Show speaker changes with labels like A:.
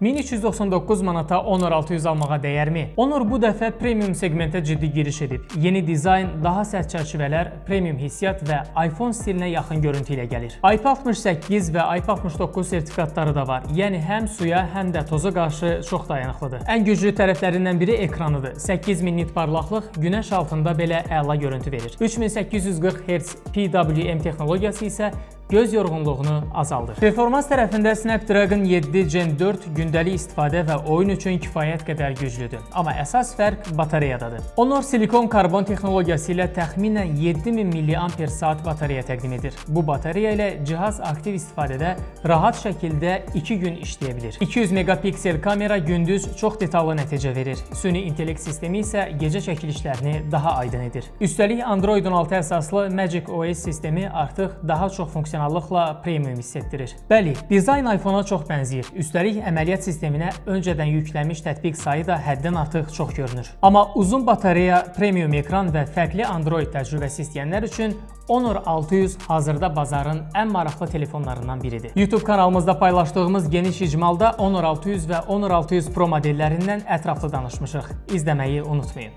A: 1399 manata Honor 600 almağa dəyərmi? Honor bu dəfə premium segmentə ciddi giriş edib. Yeni dizayn, daha sərt çərçivələr, premium hissiyat və iPhone stilinə yaxın görüntü ilə gəlir. IP68 və IP69 sertifikatları da var. Yəni həm suya, həm də toza qarşı çox dayanıqlıdır. Ən güclü tərəflərindən biri ekranıdır. 8000 nit parlaqlıq günəş altında belə əla görüntü verir. 3840 Hz PWM texnologiyası isə göz yorğunluğunu azaldır. Performans tərəfində Snapdragon 7 Gen 4 gündəlik istifadə və oyun üçün kifayət qədər güclüdür. Amma əsas fərq batareyadadır. Honor silikon karbon texnologiyası ilə təxminən 7000 mAh batareya təqdim edir. Bu batareya ilə cihaz aktiv istifadədə rahat şəkildə 2 gün işləyə bilir. 200 megapiksel kamera gündüz çox detallı nəticə verir. Süni intellekt sistemi isə gecə çəkilişlərini daha aydın edir. Üstəlik, Android 16 əsaslı Magic OS sistemi artıq daha çox funksionallıqla premium hiss etdirir. Bəli, dizayn iPhone-a çox bənzəyir. Üstəlik, əməliyyat sisteminə öncədən yüklənmiş tətbiq sayı da həddən artıq çox görünür. Amma uzun batareya, premium ekran və fərqli Android təcrübəsi istəyənlər üçün Honor 600 hazırda bazarın ən maraqlı telefonlarından biridir. YouTube kanalımızda paylaşdığımız geniş icmalda Honor 600 və Honor 600 Pro modellərindən ətraflı danışmışıq. İzləməyi unutmayın.